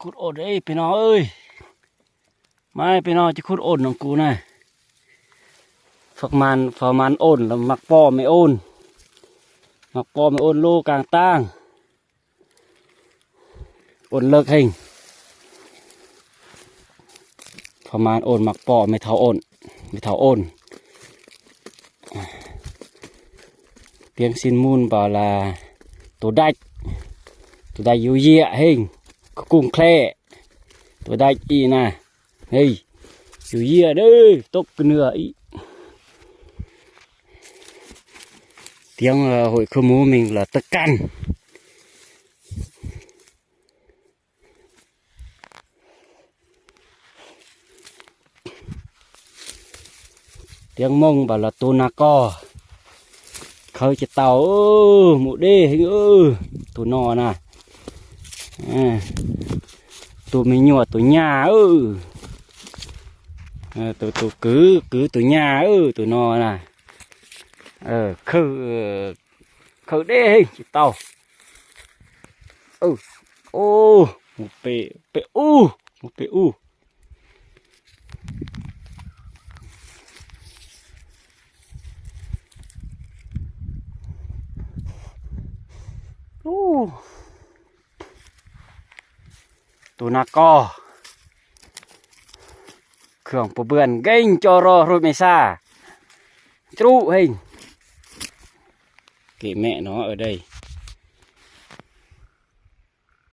kut ôn pem no ơi. Mai pem no cov kut ôn no kuv na. Phò màn, phò màn ôn là mặt bò mới ôn. Mặt bò mới ôn lô càng tang. Ôn lợt hình. Phò màn ôn mặt bò mới thầu ôn. Mới thầu ôn. Tiếng Xìn Mun bảo là tù đạch. Tù đạch dụ dịa hình. Cung khle. Tù đạch ị na. Hì. Dụ dịa đê. Tốc cái nưa ị. Tiếng ờ, hội Khơ Mú mình là tơ căn. Tiếng Mông bảo là tu na ko. Khawb tsis tau, mus deb heev. Tus no na, tus me nyuam tus nyab, tus, tus kwv, kwv tus nyab, tus no na. Khawb, khawb deb heev tsis tau. Mus pem, pem ub, mus pem ub. Tus na ko, khwv puas npua nkeeg co ro hruj me xaj, cruj heev. Kệ mẹ nó ở đây.